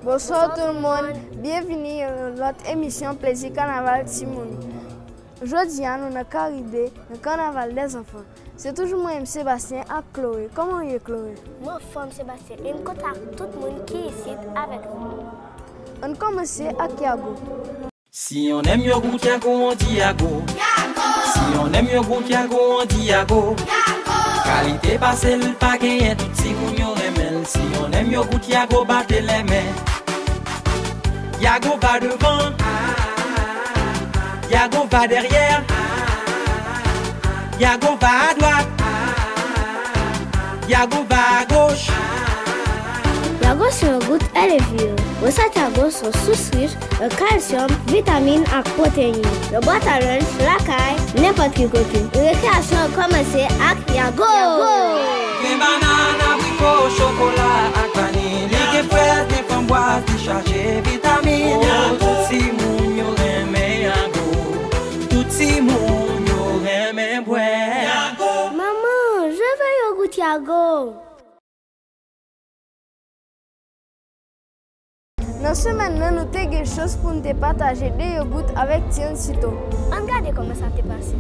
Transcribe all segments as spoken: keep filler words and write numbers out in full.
Bonsoir tout le monde, byenvini nan yon lòt emisyon Plezi Kanaval Timoun. Jodi a nou nan Karibe, nan Kanaval dè zanfan. Se toujou mwen menm Sebastien ak Chloé. Kòman w ye, Chloé? Mwen anfòm, Sebastien, e m kontan ak tout moun ki isit avèk nou. Ann kòmanse ak Yago. Si on aime yo goût Yago, on dit Yago. Si on aime yo goût Yago, on dit Yago. Kalite pase l pa genyen, tout timoun yo renmen l. Si on aime yo goût Yago, bate lè men. Yago va devan, Yago va dèyè, Yago va adwat, Yago va agoch. Yago se yon gout L V O. Resèt Yago se yon sous rich an kalsyòm, vitamin ak pwoteyin. Nan bwat a lunch, lakay, nenpòt ki kote. Rekreyasyon an kòmanse ak Yago! Gen banana, abriko, chokola ak vaniy. Li gen frèz, gen framboaz, li chaje vitamin. Oh, tout timoun yo renmen Yago. Tout timoun yo renmen bwè Yago. Maman, je veux yogourt Yago. Nan semèn nan, nou te gen chans pou n te pataje de yogout avèk Tiancito. Ann gade kòman sa te pase.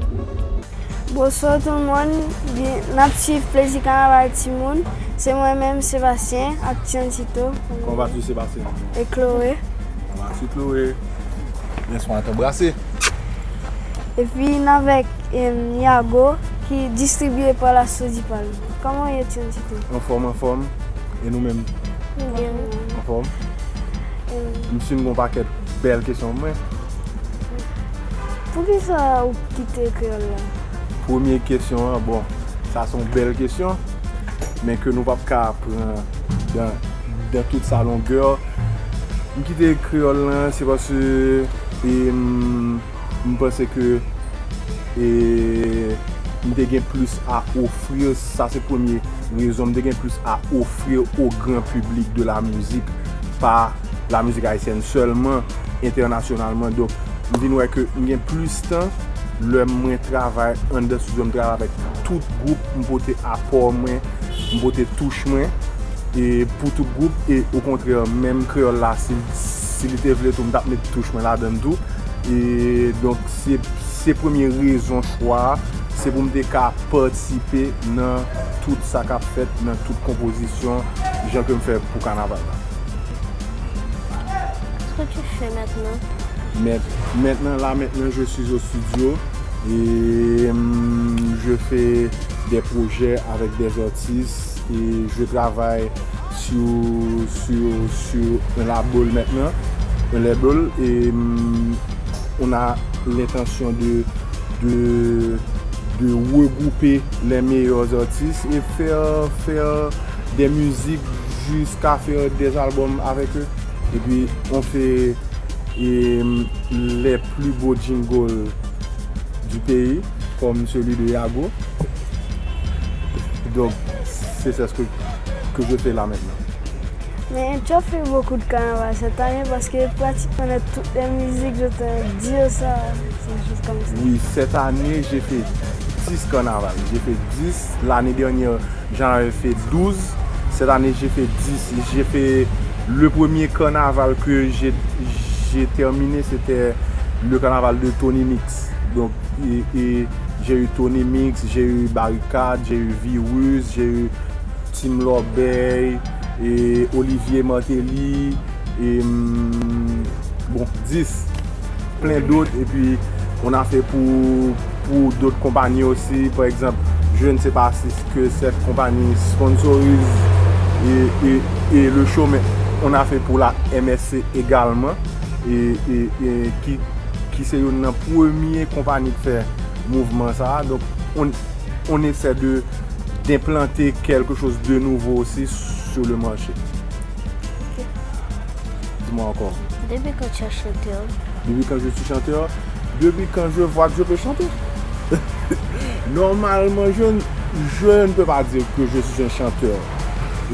Bonswa tout moun, byen, n ap swiv Plezi Kanaval Timoun. Se mwen menm, Sebastien, ak Tiancito. Comment vas-tu, Sébastien? E Chloé. Comment vas-tu, Chloé? Laisse-moi t'embrasser. Epi n avèk, em, Yago ki distribye pa la Sodipal. Kòman w ye, Tiancito? Anfòm, anfòm. E nou menm? Byen. Anfòm? Em. M fin gon pakèt bèl kesyon pou mwen. Poukisa ou kite kreyòl la? Premye kesyon an, bon, sa se yon bèl kesyon, men ke nou p ap ka pran dan, dan tout sa longè. M kite kreyòl lan, se paske, em, m panse ke, e, m te gen plis a ofri, sa se premye rezon, m te gen plis a ofri o gran piblik de la mizik, pa la mizik ayisyèn sèlman, entènasyonalman. Donk, m vin wè ke m gen plis tan, lè mwen travay anndan estidyo, m travay avèk tout gwoup, m pote apò mwen, m pote touch mwen, e pou tout gwoup, e okontrè, menm kreyòl la, si, si li te vle tou, m t ap met touch mwen ladan l tou. E donk, se, se premye rezon chwa a, se pou m te ka patisipe nan tout sa k ap fèt, nan tout konpozisyon, jan ke m fè pou kanaval la. Qu'est-ce que tu fais maintenant? Maintenant, là, maintenant, je suis au studio et, hum, je fais des projets avec des artistes et je travaille sur, sur, sur un label maintenant, un label, et, hum, on a l'intention de, de, de regrouper les meilleurs artistes et faire, faire des musiques jusqu'à faire des albums avec eux. Et puis, on fait, euh, les plus beaux jingles du pays, comme celui de Yago. Donc, c'est ça ce que, que je fais là maintenant. Mais tu as fait beaucoup de carnaval cette année parce que pratiquement dans toutes les musiques, j'entends dire ça. C'est des choses comme ça. Oui, cette année, j'ai fait dix carnavals. J'ai fait dix. L'année dernière, j'en avais fait douze. Cette année, j'ai fait dix. J'ai fait le premier carnaval que j'ai, j'ai terminé, c'était le carnaval de Tony Mix. Donc, et, et j'ai eu Tony Mix, j'ai eu Barricade, j'ai eu Virus, j'ai eu Tim Lòbèy, e Olivier Martelly, e, mm, bon, dix, plein d'autres, et puis on a fait pour, pour d'autres compagnies aussi, par exemple, je ne sais pas si ce que cette compagnie sponsorise et, et, et le show, mais on a fait pour la M S C également, et, et, et qui, qui c'est une première compagnie qui fait mouvement ça, donc on, on essaie de, d'implanter quelque chose de nouveau aussi sur le marché. Ok. Dis-moi encore. Depuis quand tu es chanteur? Depuis quand je suis chanteur? Depuis quand je vois que je peux chanter. Normalement, je, je ne peux pas dire que je suis un chanteur.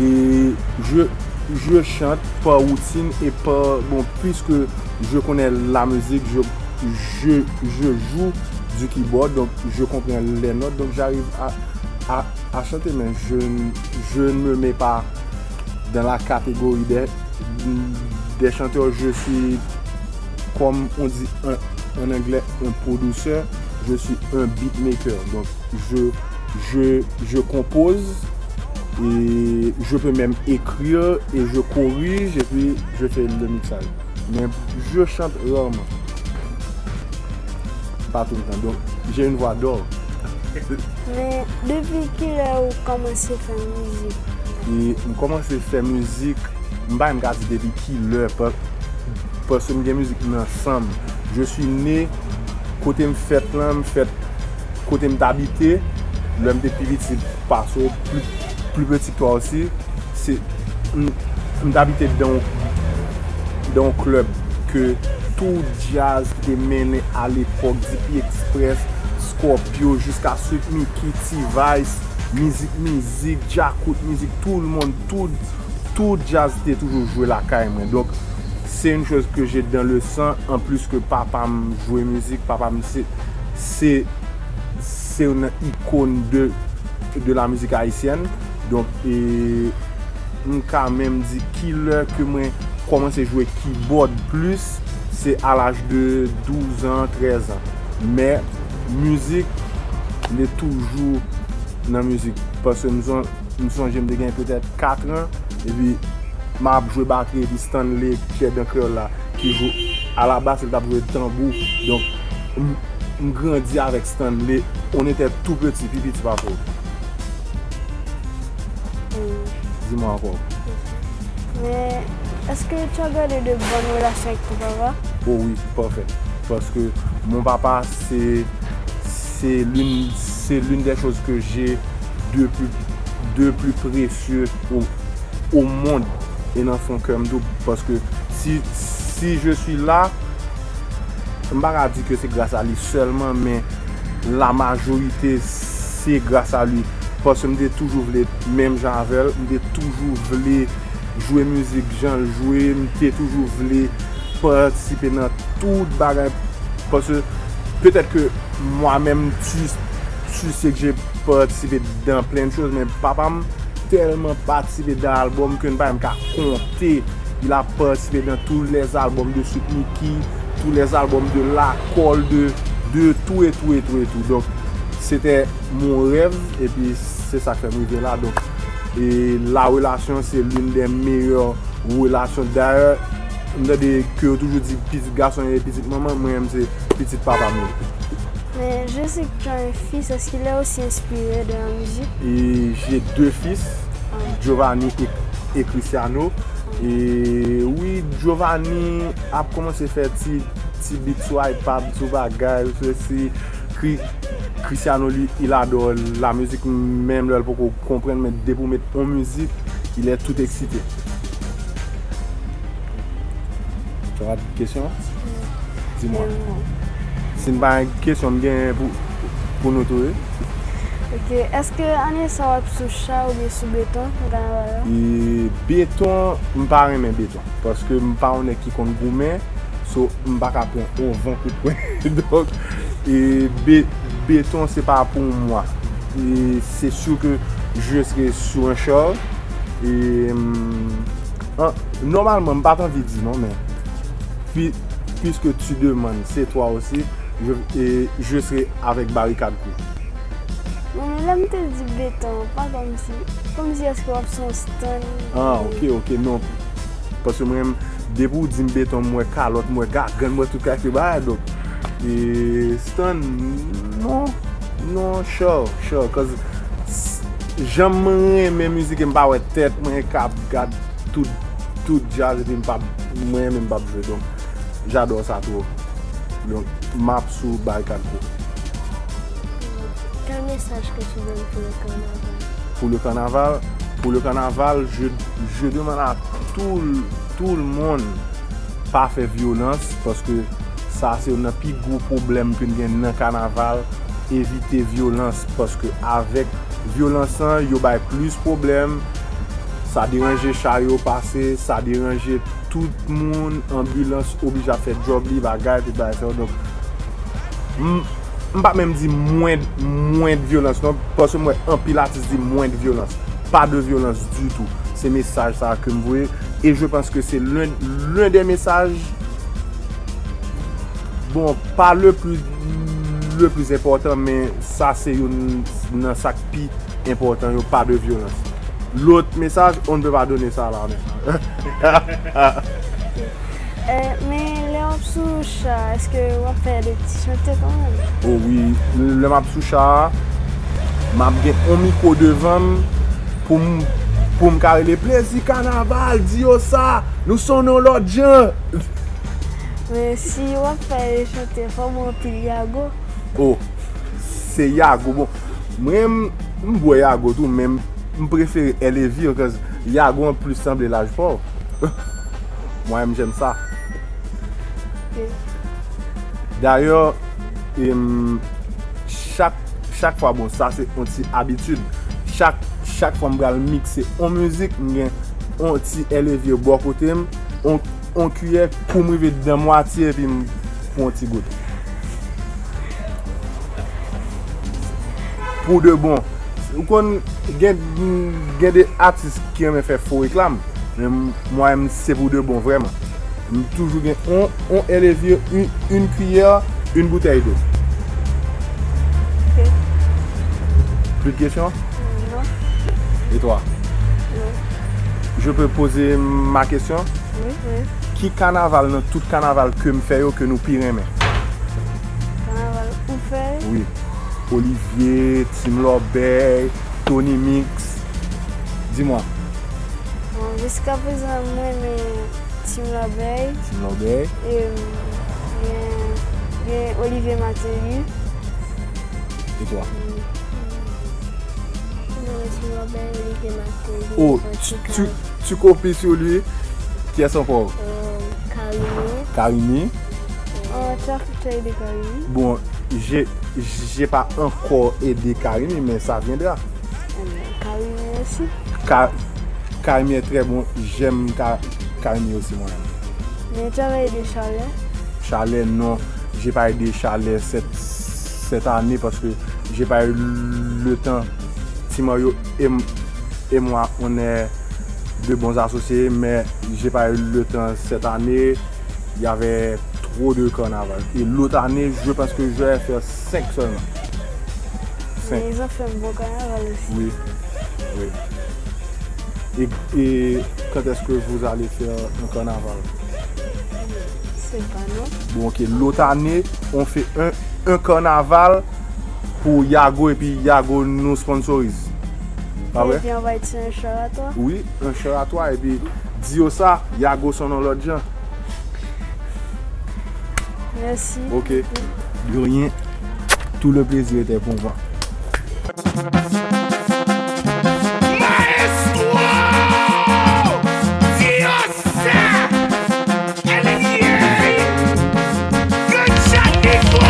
Et je, Je chante par routine et par, bon, puisque je connais la musique, je, je, je joue du keyboard, donc je comprends les notes, donc j'arrive à, à, à chanter, mais je, je ne me mets pas dans la catégorie des, des chanteurs. Je suis, comme on dit en, en anglais, un producteur, je suis un beatmaker. Donc, je, je, je compose et je peux même écrire et je corrige et puis je fais le mixage. Mais je chante rarement. Pas tout le temps. Donc, j'ai une voix d'or. Men depi kilè ou kòmanse fè mizik? E m kòmanse fè mizik, m pa menm ka di depi kilè, pa- paske m gen mizik nan san m. Je suis né, kote m fèt lan, m fèt kote m t abite, lè m te pi piti pase w, pli, pli piti ke twa osi, se, m, m t abite dan yon, dan yon klèb ke tout djaz ki te mennen alepòk, D P Express, Scorpio, jiska Sweet Mickey, T-Vice, Mizik Mizik, Djakout Mizik, tout le monde, tout, tout djaz te toujou jwe lakay mwen. Donk, se yon choz ke j'ai dans le sang, anplis ke papa m jwe mizik, papa m se, se, se yon ikòn de, de la mizik ayisyèn. Donk, e, m ka menm di kilè ke mwen kòmanse jwe kibòd plis, se a laj de douz an, trèz an. Men, mizik, m te toujou nan mizik. Paske m son- m sonje m te gen petèt kat an, epi m ap jwe batri, epi Stanley, Pierre Dan Kreyòl la, ki jwe alabas, li t ap jwe tanbou. Donk, m, m grandi avèk Stanley, on était tout petit, pi piti pase w. Dis-moi encore. Men, èske tu as gardé de bonnes relations avec ton papa? Oh oui, parfait. Parce que mon papa, c'est, c'est l'une, c'est l'une des choses que j'ai de plus, de plus précieux au, au monde. E nan fon kè m tou, paske si, si je suis là, m pa ka di ke se gras a li sèlman, men la majorite se gras a li. Paske m te toujou vle menm jan avè l, m te toujou vle jwe mizik jan l jwe, m te toujou vle patisipe nan tout bagay. Paske petèt ke mwa menm, tu, tu sais que j'ai participé dans plein de choses, men papa m tèlman patisipe dan albòm ke n pa menm ka konte. Il a participé dans tous les albums de Sweet Mickey, tous les albums de Lakòl, de, de tout et tout et tout et tout. Donc, c'était mon rêve, epi se sa k fè m rive la. Donk, e la relasyon se l'une des meilleures relations. Dayè, m tande ke yo toujou di pitit gason e pitit manman, mwen menm se pitit papa m ye. Mais je sais que tu as un fils, est-ce qu'il est aussi inspiré de la musique? E j'ai deux fils, Giovanni et, et Cristiano. E wi, Giovanni ap kòmanse fè ti, ti beat sou iPad, sou bagay, sou si Cri- Cristiano, li, il adore la musique, menm lè l poko konprann, men depi w met on mizik, il est tout excité. Tu as des questions? Dis-moi. Si n pa gen kesyon, m gen pou, pou nou tou, wi. Ok, èske ane sa w ap sou cha oubyen sou beton nan kanaval la? E beton, m pa renmen beton. Paske m pa yon nèg ki konn goumen, so m pa ka pran on van kout pwen. Donk, e be- beton, se pa pou mwen. E c'est sûr que je serai sur un char. E, mm, an- nòmalman, m pa t anvi di non, men pi- puisque tu demandes, c'est toi aussi, je, e, je serai avec Barikad Crew. Bon, men lè m te di beton, pa kòmsi, kòmsi èske w ap sou yon stand? Ah, ok, ok, non. Paske mwen, depi w di m beton, m wè kalòt, m wè gagann, m wè tout kalite bagay, donk, e, stand, non, non, sure, sure, cause s- jan m renmen mizik, m pa wè tèt mwen k ap gad tout, tout djaz, epi m p ap, mwen menm m p ap jwe, donk, j'adore ça trop. Donk, m ap sou Barikad Crew. Quel message que tu donnes pour le carnaval? Pour le carnaval, pour le carnaval, je, je demande à tout, le- tout le monde pa fè vyolans, paske sa se youn nan pi gwo pwoblèm ke n gen nan kanaval. Evite vyolans, paske avèk vyolans lan, yo bay plis pwoblèm. Sa deranje cha yo pase, sa deranje tout moun, anbilans oblije ap fè djòb li, bagay, tout bagay sa yo. Donk, m, m pa menm di mwen, mwen de vyolans, non, paske m wè anpil atis di mwen de vyolans. Pas de violence du tout. Se mesaj sa ke m voye. Et je pense que c'est l'un, l'un des messages, bon, pas le plus, le plus important, men sa se youn nan sa k pi enpòtan yo, pas de violence. Lòt mesaj, on ne peut pas donner ça là maintenant. Eh, men lè w ap sou cha, èske w ap fè de ti chante kanmenm? O wi, lè m ap sou cha a, m ap gen on mikwo devan m pou m pou m ka rele plezi kanaval, di yo sa, nou sonn on lòt jan. Men si w ap fè de chante, fò w bwè anpil Yago. O, se Yago. Bon, mwen, m, m bwè Yago tou, men m, m prefere Elevir, cause Yago an plis sanble laj pa w. Mwen, m, j'aime ça. Dayè, em, chak, chak fwa, bon, sa se yon ti abitid. Chak, chak fwa m pral mikse yon mizik, m gen yon ti Elevir bò kote m, yon, yon kiyè pou m rive dan mwatye epi m pran yon ti goute. Pou de bon. Ou konn gen, gen de atis ki renmen fè fo reklam, men mwen, m, se pou de bon, vrèman. M toujou gen on, on Elevir, une, une cuillère, une bouteille d'eau. Ok. Plus de questions? Non. Et toi? Non. Je peux poser ma question? Wi, wi. Ki kanaval nan tout kanaval ke m fè yo ke nou pi renmen? Kanaval ou fè? Wi. Olivier, Team Lòbèy, Tony Mix. Dis-moi. Bon, jiska prezan, mwen renmen Team Lòbèy. Team Lòbèy. E, gen, gen Olivier Martelly. Et toi? Mwen renmen Team Lòbèy, Olivier Martelly. Oh, Antika. Tu, tu copies sur lui. Qui est encore? Euh, Carimi. Carimi. Oh, tu as, tu as aidé Carimi? Bon, j'ai, j'ai pas encore aidé Carimi, mais ça viendra. Eh bien, Carimi aussi. Ka, Carimi est très bon. J'aime Ka, Carimi aussi, moi. Mais tu avais aidé Charlet? Charlet, non. J'ai pas aidé Charlet cette, cette année parce que j'ai pas eu le temps. Ti Mario et, et moi, on est de bons associés, mais j'ai pas eu le temps cette année. Il y avait trop de carnaval. Et l'autre année, je pense que je vais faire cinq seulement. Cinq. Men yo fè yon bon kanaval osi. Oui. Oui. Et, et quand est-ce que vous allez faire un carnaval? Se pa nou. Bon, ok. L'autre année, on fait un, un carnaval pour Yago et puis Yago nous sponsorise. Pas vrai? Epi anvoye ti yon char a twa. Oui, un char à toi et puis di yo sa, Yago sonn on lòt jan. Merci. Ok. De rien. Tout le plaisir était pour moi. Maestro! Diosa! L V A! Grann Chat Negro!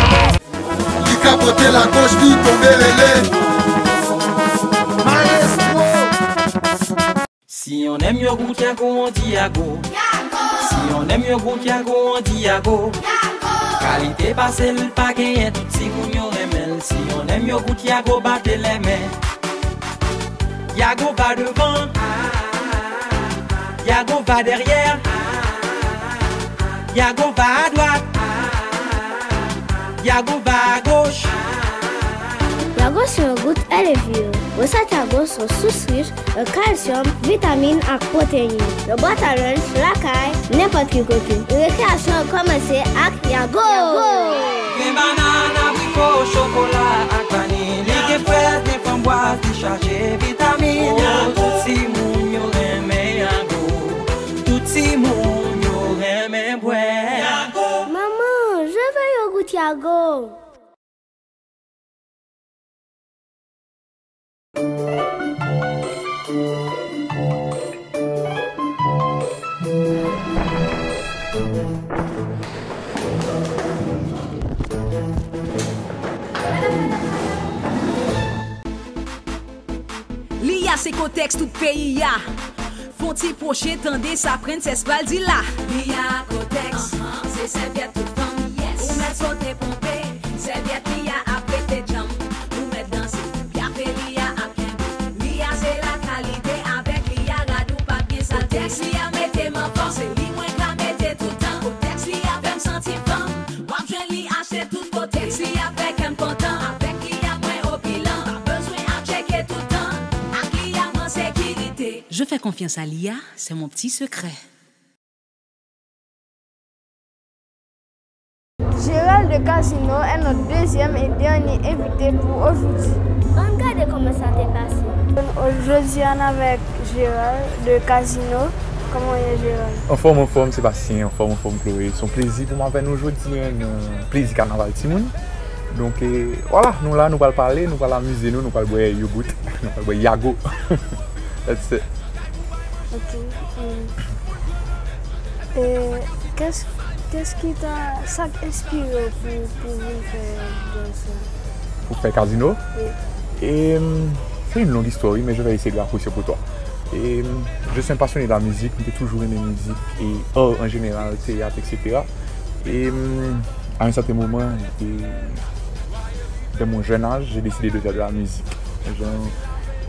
Li ka pote lagoch li tonbe rele. Maestro! Si on aime yo goût Yago, on dit Yago. Si on aime yo goût Yago, on dit Yago. Kalite pase l pa genyen, tout timoun yo renmen l. Si on aime yo goût Yago, bate les mains. Yago va devan. Yago va derrière. Yago va à droite. Yago va à gauche. Yago se yon gout Elevir. Resèt Yago se yon sous rich an kalsyòm, vitamin ak pwoteyin. Nan bwat a lunch, lakay, nenpòt ki kote. Rekreyasyon an kòmanse ak Yago! Gen banana, abriko, chokola ak vaniy. Li gen frèz, gen framboaz, li chaje vitamin. Oh, tout timoun yo renmen Yago. Tout timoun yo renmen bwè. Maman, je veux yogourt Yago! Li a se kontèks tout peyi a. Yon ti pwoche tande sa Princess pral di la. Li a Kotex, se sèvyèt tout fanm. Ou mèt sote ponpe, sèvyèt li a ap rete djanm. Ou mèt danse, pyafe li a ap kenbe. Li a se la kalite, avèk li a rad ou p ap gen sal. Kotex li a mete m anfòm, se li mwen ka mete toutan. Kotex li a fè m santi m fanm, w ap jwenn li achte tout kote. Kotex li a fè kè m kontan, avèk li a mwen opilan. Pa bezwen ap tcheke toutan, ak li a m an sekirite. Je fais confiance à l'I A, c'est mon petit secret. Gérald de Casino est notre deuxième et dernier invité pour aujourd'hui. Ann gade kòman sa te pase. Aujourd'hui, on est avec Gérald de Casino. Comment est Gérald? Anfòm, anfòm, Sébastien, anfòm, anfòm, Chloé. Se yon plezi pou mwen avè nou jodi a, nan plezi kanaval timoun. Donk, e, vwala, nou la, nou pral pale, nou pral amize nou, nou pral bwè yogout, nou pral bwè yago. That's it. Ok. E, e, qu'est-ce, qu'est-ce qui t'a, sa k enspire w pou, pou vin fè djaz sa? Pou fè Casino? Oui. E, hum, c'est une longue histoire, oui, mais je vais essayer de raccourcir pour toi. Et, hum, je suis un passionné de la musique, mwen te toujou renmen mizik, e, art en général, théâtre, et cetera. Et, hum, à un certain moment, et, dès mon jeune âge, j'ai décidé de faire de la musique. Genre,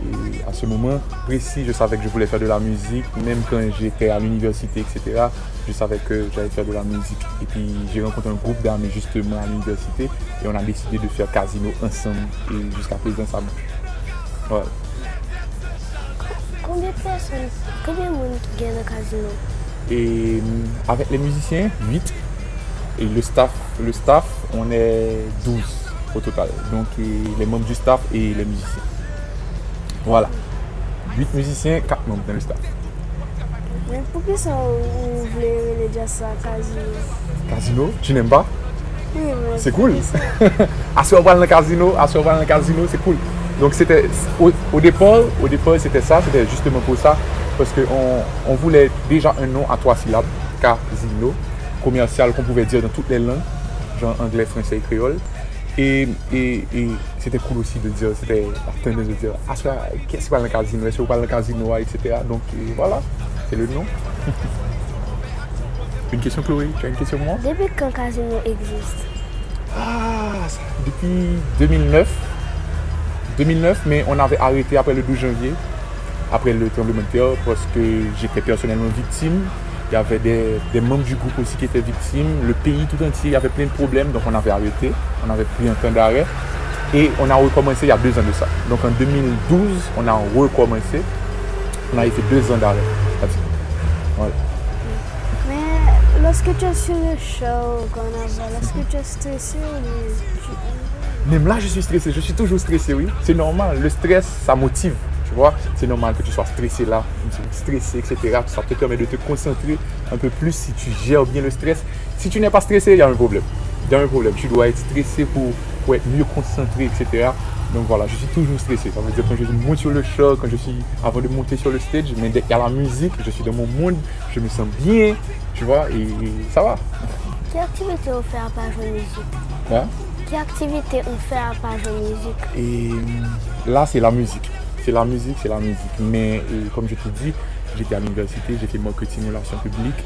et à ce moment précis, je savais que je voulais faire de la musique, même quand j'étais à l'université, et cetera. Je savais que j'allais faire de la musique. Et puis, j'ai rencontré un groupe d'amis justement à l'université et on a décidé de faire Casino ensemble. Et jusqu'à présent, ça marche. Voilà. Konbyen pèsonn, konbyen moun ki gen nan Casino? Et, hum, avec les musiciens, huit. Et le staff, le staff, on est douze au total. Donc, et les membres du staff et les musiciens. Voilà. Huit musiciens, quatre membres dans le staff. Men poukisa ou, ou vle rele djaz sa Casino? Casino, tu n'aimes pas? Oui, men C'est cool. Aswè w pral nan Casino, aswè w pral nan Casino, c'est cool. Donc c'était au, au départ, au départ c'était ça, c'était justement pour ça, parce que on, on voulait déjà un nom à trois syllabes, Casino, commercial, qu'on pouvait dire dans toutes les langues, genre anglais, français et créole. Et, et, et c'était cool aussi de dire, c'était la tendance de dire, aswè, kiyès ki pral nan Casino, èske ou pral nan Casino a, et cetera. Donc, et voilà, c'est le nom. Une question, Chloé? Tu as une question pour moi? Depi kan Casino egziste? Ah, ça, depuis deux mille neuf. Deux mille neuf, mais on avait arrêté après le douze janvier, après le tremblement de terre, parce que j'étais personnellement victime. Il y avait des, des membres du groupe aussi qui étaient victimes. Le pays tout entier, il y avait plein de problèmes, donc on avait arrêté. On avait pris un temps d'arrêt. Et on a recommencé il y a deux ans de ça. Donc en deux mille douze, on a recommencé. On avait fait deux ans d'arrêt. That's it. Voilà. Mais lorsque tu es sur le show, carnaval, est-ce que tu es stressé ou tu... Même là, je suis stressé. Je suis toujours stressé, oui. C'est normal. Le stress, ça motive. Tu vois, c'est normal que tu sois stressé là. Stressé, et cetera. Ça te permet de te concentrer un peu plus si tu gères bien le stress. Si tu n'es pas stressé, il y a un problème. Il y a un problème. Tu dois être stressé pour, pour être mieux concentré, et cetera. Donc voilà, je suis toujours stressé. Ça veut dire quand je monte sur le show, quand je suis avant de monter sur le stage, mais il y a la musique, je suis dans mon monde, je me sens bien, tu vois, et, et ça va. Ki aktivite ou fè apa jwe mizik? Hein? Ki aktivite ou fè apa jwe mizik? Et là, c'est la musique. C'est la musique, c'est la musique. Mais euh, comme je te dis, j'étais à l'université, j'ai fait marketing relations publiques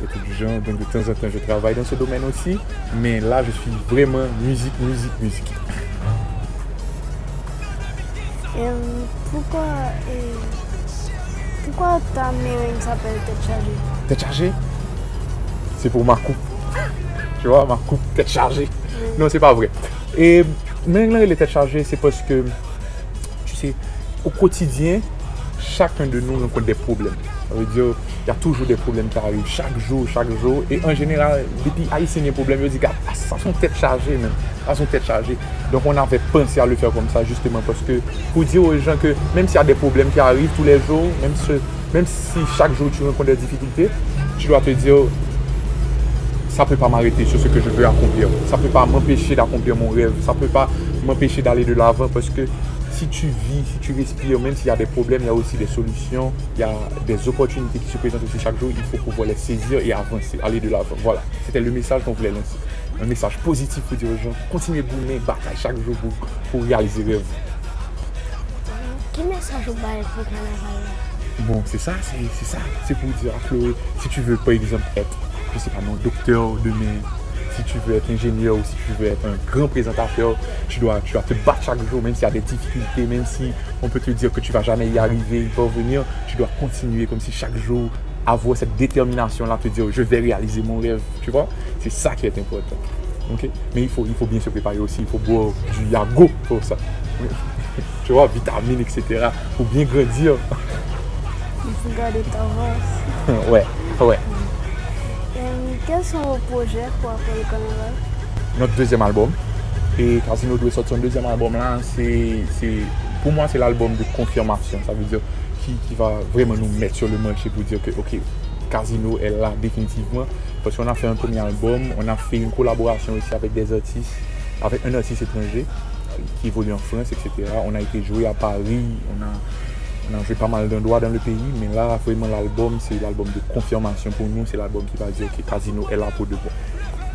et tout du genre. Donc de temps en temps, je travaille dans ce domaine aussi. Mais là, je suis vraiment musique, musique, musique. Euh, pourquoi, euh, pourquoi ta meringue s'appelle Tête Chargée? Tête Chargée? C'est pour ma coupe. Tu vois, ma coupe, tête chargée. Non, c'est pas vrai. Et meringue la rele Tête Chargée, c'est parce que, tu sais, au quotidien, chacun de nous rencontre des problèmes. Ça veut dire, il y a toujours des problèmes qui arrivent chaque jour, chaque jour. Et en général, depi Ayisyen gen pwoblèm, yo di, "Gad, ah, sa se yon tèt chaje, menm. Sa se yon tèt chaje." Donc, on avait pensé à le faire comme ça, justement, parce que pour dire aux gens que même s'il y a des problèmes qui arrivent tous les jours, même, ce, même si chaque jour tu rencontres des difficultés, tu dois te dire, ça peut pas m'arrêter sur ce que je veux accomplir. Ça peut pas m'empêcher d'accomplir mon rêve. Ça peut pas m'empêcher d'aller de l'avant parce que si tu vis, si tu respires, même s'il y a des problèmes, il y a aussi des solutions, il y a des opportunités qui se présentent aussi chaque jour. Il faut pouvoir les saisir et avancer, aller de l'avant. Voilà, c'était le message qu'on voulait lancer. Un message positif pour dire aux gens, continuez de goumen, batay chaque jour pour, pour réaliser rêve. Ki mesaj ou bay pou kanaval la? Bon, c'est ça, c'est c'est ça. C'est pour dire à Chloé, si tu veux, par exemple, être, je sais pas, non, docteur demain, si tu veux être ingénieur ou si tu veux être un grand présentateur, tu dois, tu dois te battre chaque jour, même s'il y a des difficultés, même si on peut te dire que tu vas jamais y arriver, y parvenir, tu dois continuer comme si chaque jour, avoir cette détermination-là, te dire, je vais réaliser mon rêve, tu vois, c'est ça qui est important. Ok? Mais il faut, il faut bien se préparer aussi, il faut boire du yago pour ça. Tu vois, vitamines, et cetera. Pour bien grandir. Pou gade tandans. Ouais, ouais. Em, Quels sont vos projets pour après le carnaval? Notre deuxième album. Et Casino doit sortir un deuxième album là. C'est, c'est, pour moi, c'est l'album de confirmation. Ça veut dire qui, qui va vraiment nous mettre sur le marché pour dire que, ok, Casino est là définitivement. Parce qu'on a fait un premier album, on a fait une collaboration aussi avec des artistes, avec un artiste étranger euh, qui évolue en France, et cetera. On a été jouer à Paris, on a, on a joué pas mal d'endroits dans le pays, mais là, vraiment, l'album, c'est l'album de confirmation pour nous, c'est l'album qui va dire que Casino est là pour de bon.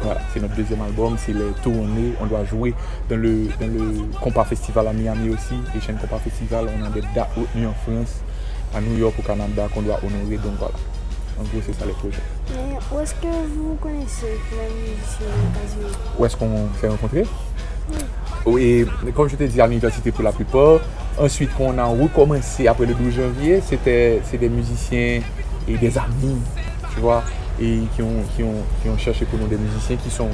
Voilà, c'est notre deuxième album, c'est les tournées, on doit jouer dans le, dans le Compas Festival à Miami aussi, Asian Compas Festival, on a des dates retenues en France, à New York, au Canada, qu'on doit honorer, donc voilà. En gros, c'est ça les projets. Mais où est-ce que vous connaissez les musiciens de Casino? Où est-ce qu'on s'est rencontrés? Oui, comme je te dis, à l'université pour la plupart. Ensuite, quand on a recommencé après le douze janvier, c'était c'est des musiciens et des amis, tu vois, et qui ont, qui ont, qui ont cherché pour nous des musiciens qui sont,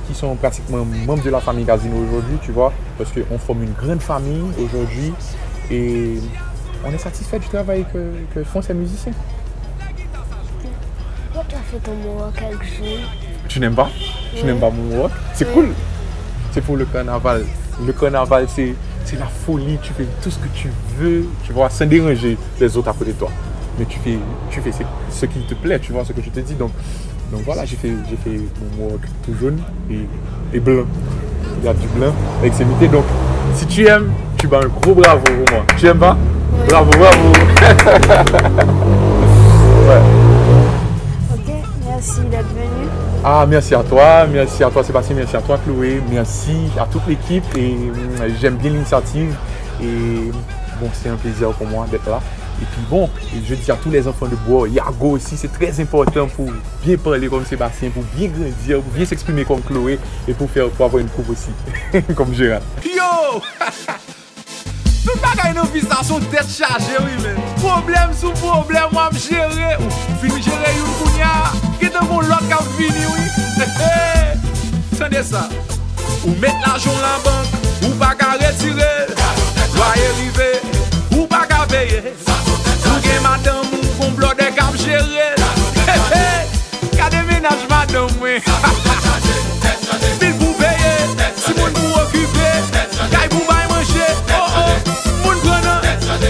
qui sont pratiquement membres de la famille Casino aujourd'hui, tu vois, parce qu'on forme une grande famille aujourd'hui et on est satisfait du travail que, que font ces musiciens. What if it's a more casual? Tu n'aimes pas? Tu n'aimes pas mon rock? C'est cool. C'est pour le carnaval. Le carnaval, c'est c'est la folie. Tu fais tout ce que tu veux, tu vois, sans déranger les autres à côté de toi. Mais tu fais, tu fais ce, ce qui te plaît, tu vois ce que je te dis. Donc, donc voilà, j'ai fait, j'ai fait mon rock tout jaune et, et blanc. Il y a du blanc avec ses mités. Donc, si tu aimes, tu bats un gros bravo pour moi. Tu aimes pas? Bravo, bravo. Ouais. Ok, merci d'être venu. Ah, merci à toi, merci à toi Sébastien, merci à toi Chloé, merci à toute l'équipe et hum, j'aime bien l'initiative et bon, c'est un plaisir pour moi d'être là. Et puis bon, et je dis à tous les enfants de Bwò, Yago aussi, c'est très important pour bien parler comme Sébastien, pour bien grandir, pour bien s'exprimer comme Chloé et pour faire pour avoir une coupe aussi, comme Gérard. Yo! Tout bagay nan vi sa se yon tèt chaje wi men. Pwoblèm sou pwoblèm w ap jere. Ou fin jere youn kounye a, gentan gon lòt k ap vini wi. Tande sa. Ou met lajan w labank, ou pa ka retire l. Lwaye rive, ou pa ka peye. Ou gen madanm ou, gon blòdè k ap jere l. Gade mennaj madanm mwen. Bil pou peye, timoun pou okipe, kay pou bay manje. Oh oh, moun pran nan.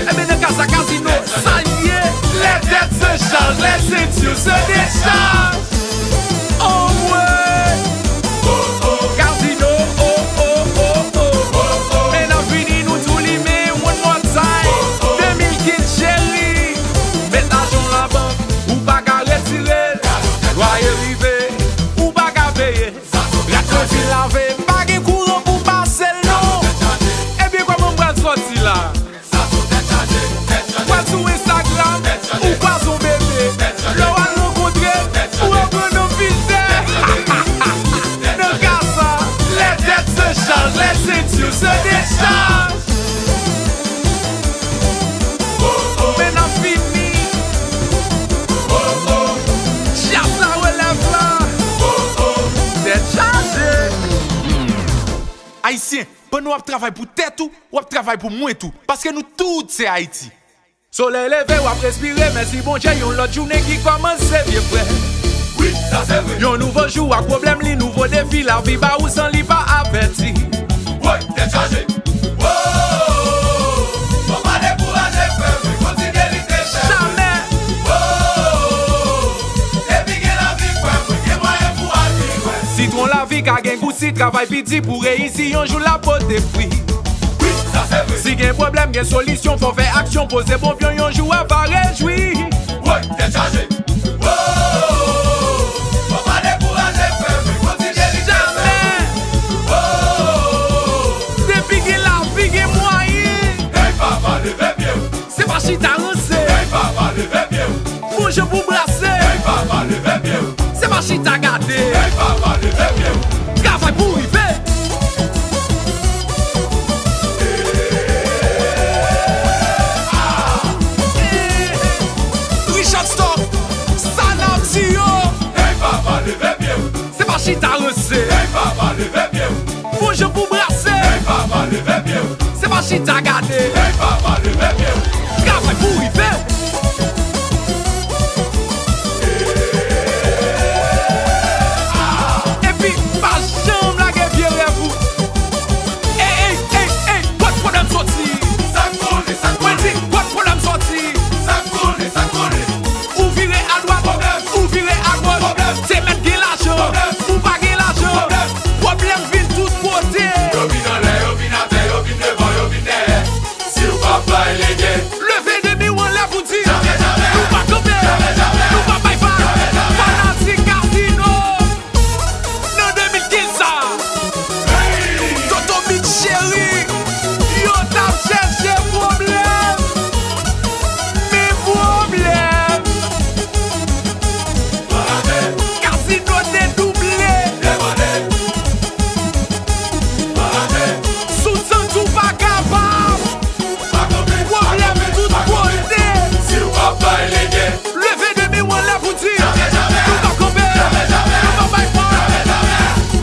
Enben nan ka sa Casino, sa l ye. Les dettes se chargent, les ceintures se déchargent. Oh ouais. Casino, oh oh oh oh. Men n ap vini nou tou limen one more time. De mil kenz cheri. Met lajan w labank, ou pa ka retire l. Lwaye rive, ou pa ka peye. Rad mwen fin lave, pa gen kouran pou pase l non. Ebyen kòman m pral sòti la? Pral sou Instagram, ou kwazon bebe. Lè w al rankontre, ou reprann nan filtè. Nan ka sa, les dettes se chargent, les ceintures se déchargent. Men n ap fini. Djaz la relève la. Tèt chaje. Ayisyen, pandan w ap travay pou tèt ou, w ap travay pou mwen tou. Paske nou tout se Ayiti. Solèy leve, w ap respire, mèsi Bondye, yon lòt jounen ki kòmanse byen fre. Wi, sa se vre. Yon nouvo jou ak pwoblèm li, nouvo defi lavi ba ou san li pa avèti. Woy, tèt chaje. Woy, fò pa dekouraje, frè mwen, kontinye lite, frè mwen. Jamè. Woy, depi gen lavi, frè mwen, gen mwayen pou al pi lwen. Sitwon lavi ka gen gou si travay pi di pou reyisi, yon jou l ap pote fwi. Wi, sa se vre. Si gen pwoblèm, gen solisyon, fò fè aksyon, poze bon pyon, yon jou w ap rejwi. Woy, tèt chaje. Woy, fò pa dekouraje, frè mwen, kontinye lite, frè mwen. Woy, depi gen lavi, gen mwayen. Hey, papa, leve pye w. Se pa Ase! Ey papa, leve pye w! Se pa chita gade! Ey papa, leve pye w! Travay pou rive! Richard Stock, sa n ap di yo! Ey papa, leve pye w! Se pa chita ranse! Ey papa, leve pye w! Fò jan pou brase! Ey papa, leve pye w! Se pa chita gade! Ey papa, leve pye w! Travay pou rive! Epi, pa janm lage vye rèv ou! Ey, ey, ey, ey, kot pwoblèm soti? Sa k konnen, sa k konnen? Mwen di, kot pwoblèm soti? Sa k konnen, sa k konnen? Ou vire adwat, pwoblèm. Ou vire agoch, pwoblèm. Te mèt gen lajan, pwoblèm. Ou pa gen lajan, pwoblèm. Pwoblèm vin tout kote. Yo vin anlè, yo vin atè, yo vin devan, yo vin dèyè. Si w pa bay legen, leve de men w anlè pou di, jamè, jamè. Nou pa kanpe, jamè, jamè. Nou pa bay vag, jamè, jamè. Fanatik Casino. Nan de mil kenz sa, Toto Beat cheri, yo t ap chèche pwoblèm. Men pwoblèm, Casino te double. Si w santi w pa kapab, pwoblèm tout kote. Si w pa bay legen, leve de men w anlè pou di, nou pa kanpe, nou pa bay vag.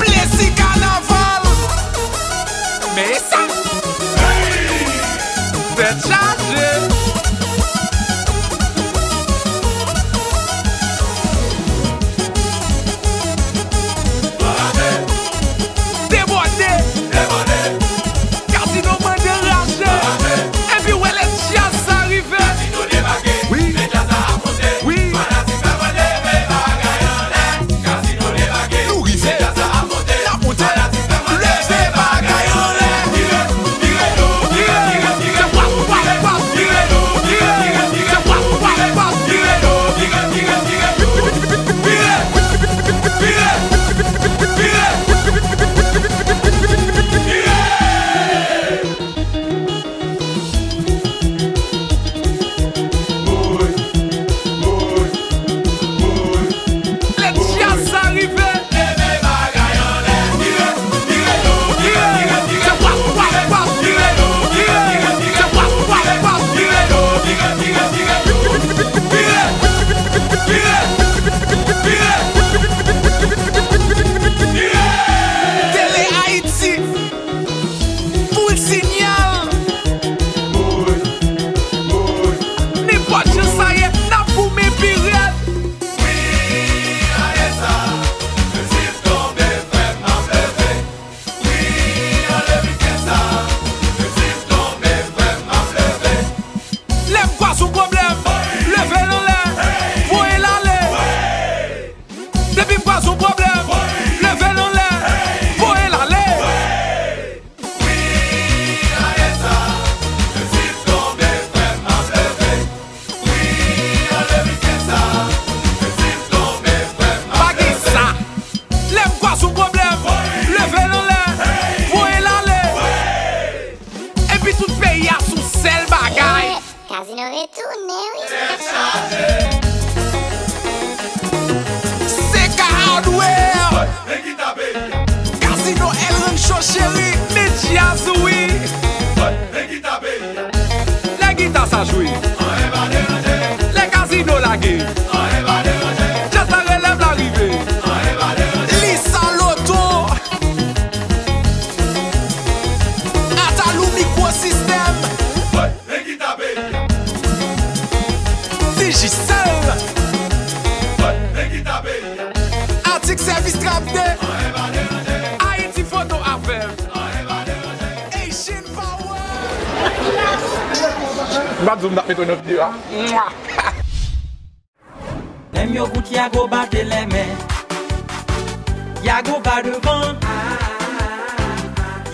Plezi kanaval. Men e sa. Tèt chaje. Debòde. Casino mande rache. Epi w wè lè djaz sa rive. Wi. Wi. Nou rive. N ap monte. Leve bagay anlè. Vire, vire, vire, vire. Se wap, wap, wap. Vire, vire, vire, vire. Se wap, wap, wap. Vire, vire, vire, vire. Vire, vire, vire, vire. Lè djaz sa rive. Leve bagay anlè. Vire, vire, vire, vire. Se wap, wap, wap. Vire, vire, vire. Se wap, wap, wap. Vire, vire, vire, vire. Vire, vire, vire. Tele Ayiti. Full sinyal. Nenpòt jan sa ye, n ap goumen pi rèd. Wi, ale sa, si m tonbe, frè m ap leve. Wi, ale wikenn sa, si m tonbe, frè m ap leve. Lè m kwaze yon pwoblèm, leve l anlè, voye l ale. Depi m kwaze yon pwoblèm, leve l anlè, voye l ale. Wi, ale sa, si m tonbe, frè m ap leve. Wi, ale wikenn sa, si m tonbe, frè m ap leve. Pa gen sa. Lè m kwaze yon pwoblèm, leve l anlè, voye l ale. Epi tout peyi a sou sèl bagay. Casino retounen, wi. Seka Hardware. Casino El Rancho cheri. Men djaz, wi. Lè gita sa jwe. Lè Casino lage. Djaz la relèv la rive. Lisa Loto. Atalou Mikwosistèm. Digicel. Atik sèvis trap de. Haiti Photo Affaires. Asian Power. M pa t di w m t ap mete w nan videyo a. Lè m yo kout Yago bate lèmen. Yago va devan.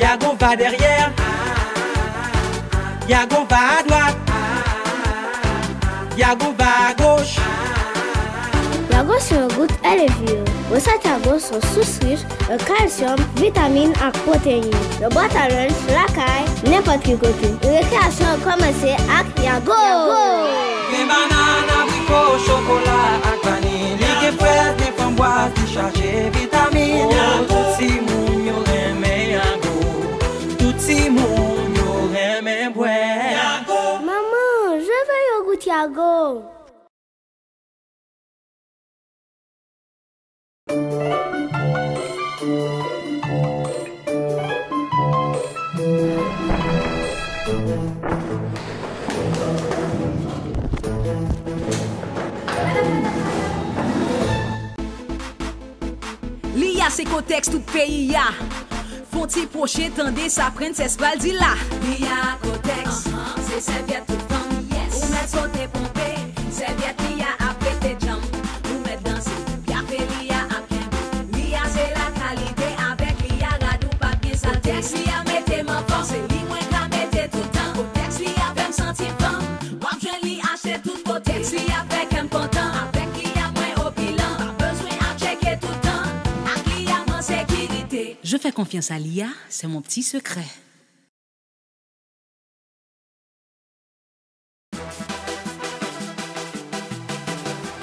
Yago va dèyè. Yago va adwat. Yago va agoch. Yago se yon gout L V O. Resèt Yago se yon sous rich an kalsyòm, vitamin ak pwoteyin. Nan bwat a lunch, lakay, nenpòt ki kote. Rekreyasyon an kòmanse ak Yago! Gen banana, abriko, chokola ak Li a se kotèks tout peyi a. Fon ti pwoche tande sa Princess pral di la. Li a kotèks, se sèvyèt tout fanm. Ou mèt sote ponpe, sèvyèt li a ap rete djanm. Ou mèt danse, pyafe li a ap kenbe. Li a se la kalite, avèk li a rad ou p ap gen sal. Kotèks li a mete m anfòm, se li mwen ka mete toutan. Kotèks li a fè m santi m fanm. W ap jwenn li achte tout kote. Kotèks li a fè kè m kontan. Avèk li a mwen opilan. Pa bezwen ap tcheke toutan. Ak li a m an sekirite. Je fais confiance à l'I A, c'est mon petit secret.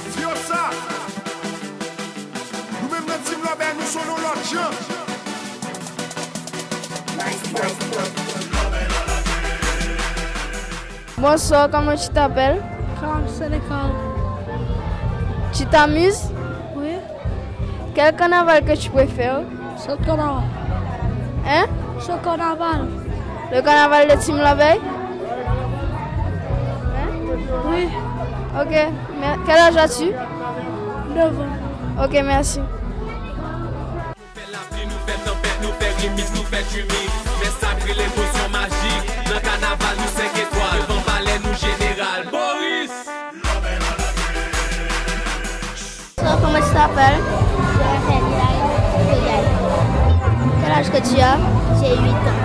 Di yo sa! Nou menm nan Team Lòbèy, nou se yon lòt jan. Bonsoir, comment tu t'appelles? Carl Sénécal. Tu t'amuses? Oui. Quel carnaval que tu préfères? Saint Carnaval. Hein? Saint Carnaval. Le carnaval de Team Lòbèy? Hein? Oui. Ok. Mais quel âge as-tu? Neuf ans. Ok, merci. Nou fè lapli, nou fè tanpèt, nou fè grimis, nou fè tchimi. Men sa k rele potion magique. Nan kanaval, nou senk etwal. Devan palè, nou jeneral. Boris! So, comment tu t'appelles? Je m'appelle Yael. Yael. Quel âge que tu as? J'ai huit ans.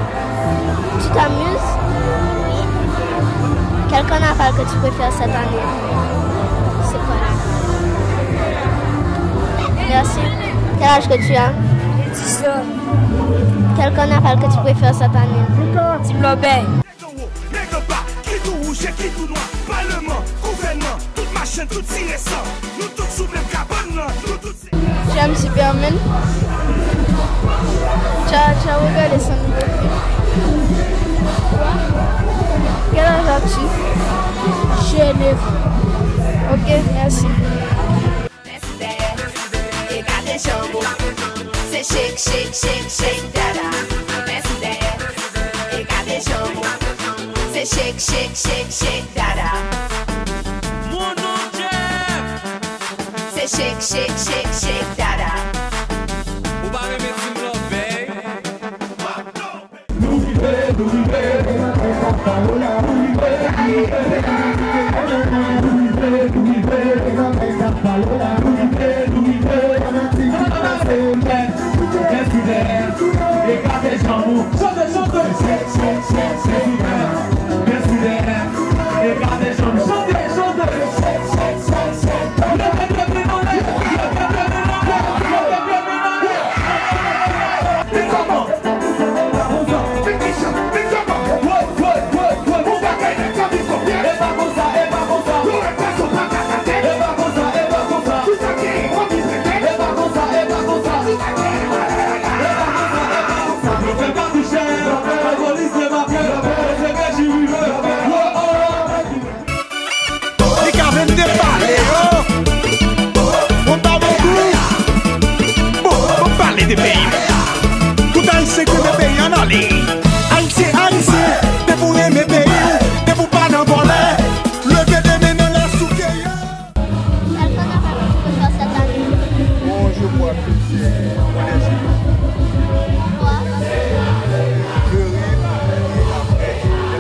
Tu t'amuses? Oui. Quel carnaval que tu préfères cette année? C'est quoi là? Merci. Quel âge que tu as? Dix ans. Quel carnaval que tu préfères cette année? Team Lòbèy. Nèg anwo, nèg anba, ki tou wouj e ki tou nwa, palman, gouvènman, tout machann, tout ti resan, nou tout sou menm kabann nan, nou tout se... J'aime Superman. Tu as, tu as regardé son nouveau film? Quoi? Quel âge as-tu? J'ai neuf ans. Ok, merci. Mèsi dèyè, e gade janm ou. Se shake, shake, shake, shake, dada. Mèsi dèyè, e gade janm ou. Se shake, shake, shake, shake, dada. Mon non Jeff! Se shake, shake, shake, shake, dada. Ou pa renmen Team Lòbèy? Nou rive, nou rive, nou rive, nou rive, nou rive, nou rive, nou rive, nou rive, nou rive, e gade janm ou. Chante, chante. Men soudè, e gade janm ou. Chante, chante. Leve, leve, leve, leve, leve, leve, leve, leve, leve. Li ka vin depale yo. Bon, pa bon kou. Bon, bon, pale de peyi m. Tout Ayisyen ki renmen peyi ann ale. Ayisyen, Ayisyen, depi w renmen peyi w, depi w pa nan vòlè, leve de men nan lè souke yo. Quel carnaval que tu préfères cette année? Bon, je crois que c'est Mwen Lèzili. Pourquoi? Mwen ri, mwen ri, apre, e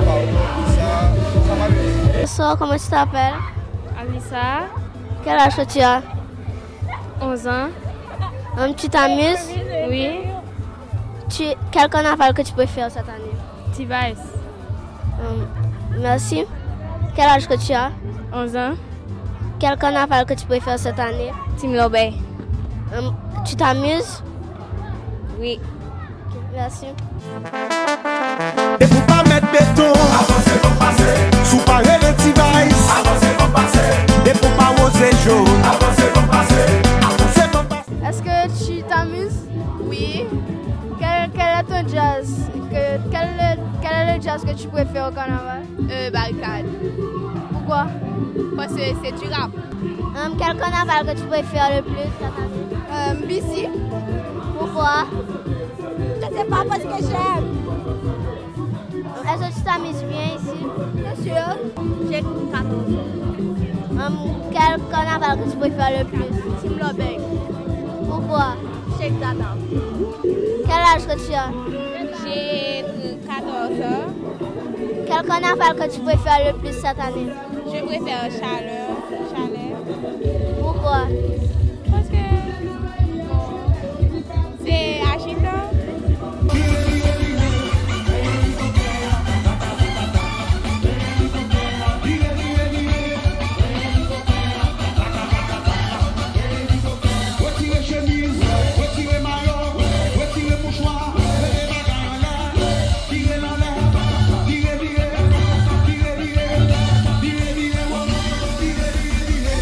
pa ou, sa, sa pa vle. Bonsoir, comment tu t'appelles? Alissa. Quel âge que tu as? Onze ans. Hum, tu t'amuses? Oui. Tu, quel carnaval que tu préfères cette année? T-Vice. Hum, merci. Quel âge que tu as? Onze ans. Quel carnaval que tu préfères cette année? Team Lòbèy. Hum, tu t'amuses? Oui. Ok, merci. Depi w pa mèt beton, avanse, fòk pase. Si w pa rele T-Vice, avanse, fòk pase. Depi w pa woze jòn, avanse, fòk pase. Avanse, fòk pase. Est-ce que tu t'amuses? Oui. Quel, quel est ton jazz? Que, quel, quel est le jazz que tu préfères au carnaval? Euh, Barikad. Pourquoi? Parce que c'est du rap. Hum, quel carnaval que tu préfères le plus cette année? Euh, B C. Pourquoi? Je sais pas parce que j'aime. Est-ce que tu t'amuses bien ici? Bien sûr, j'ai quatorze ans. Hum, quel carnaval que tu préfères le plus? Team Lobeng. Pourquoi? Shake Dada. Quel âge que tu as? J'ai quatorze ans. Quel carnaval que tu préfères le plus cette année? Je préfère Chaleur. Chaleur. Pourquoi? Paske, bon, se ajitan. Retire chemiz, retire mayo, retire mouchwa, leve bagay anlè, tire l anlè, tire, vire, tire, vire, tire, vire, wo, tire, vire, vire.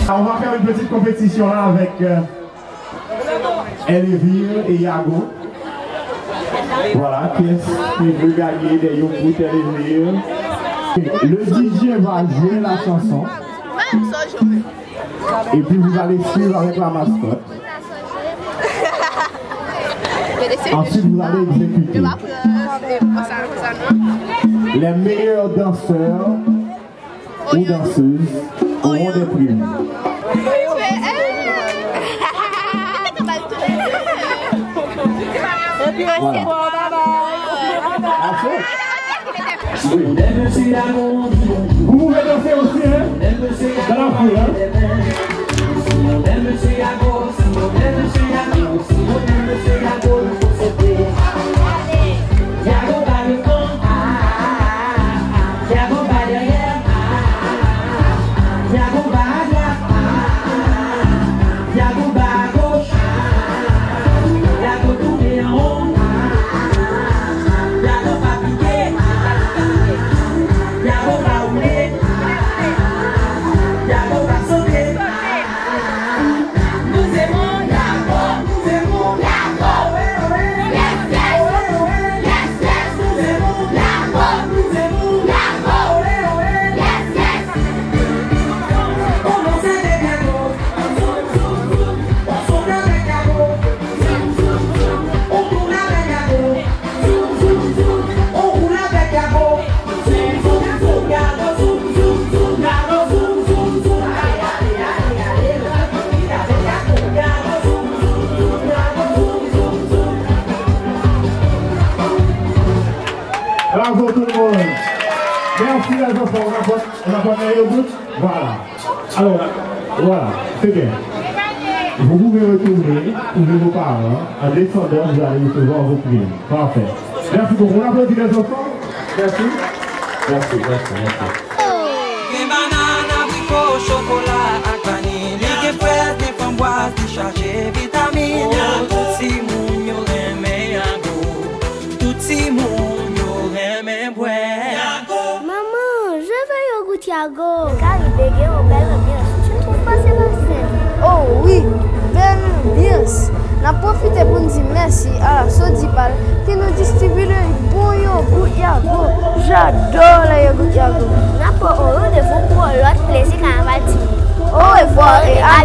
On va faire une petite compétition là avec euh, Elevir et Yago. Voilà, qui est-ce qui veut gagner des yogurts Elevir? Le D J va jouer la chanson. Et puis vous allez suivre avec la mascotte. Ensuite, vous allez exécuter. Les meilleurs danseurs ou danseuses auront des primes. Voilà. Aso. Vous pouvez danser aussi, hein? Dans la foule, hein? Bravo tout le monde. Merci les enfants. On apporte, on apporte un yogourt. Voilà. Alors, voilà, c'est bien. Vous pouvez retourner trouver vos parents. En descendant, vous allez recevoir vos primes. Parfait. Merci beaucoup. On applaudit les enfants. Merci. Merci, merci, merci. Gen banana, abriko, chokola ak vaniy. Li gen frèz, gen framboaz, li chaje vitamin. Tout timoun yo renmen Yago. Tout timoun yo renmen bwè Yago. Maman, je veux yogourt Yago. Karibe gen yon bèl anbyans. Tu ne trouves pas, Sébastien? Oh oui, bèl anbyans. N ap pwofite pou n di mèsi a la Sodipal ki nou distribye de bon yogourt Yago. J'adore les yogourts Yago. N ap pran yon randevou pou yon lòt plezi kanaval timoun. Au revoir et à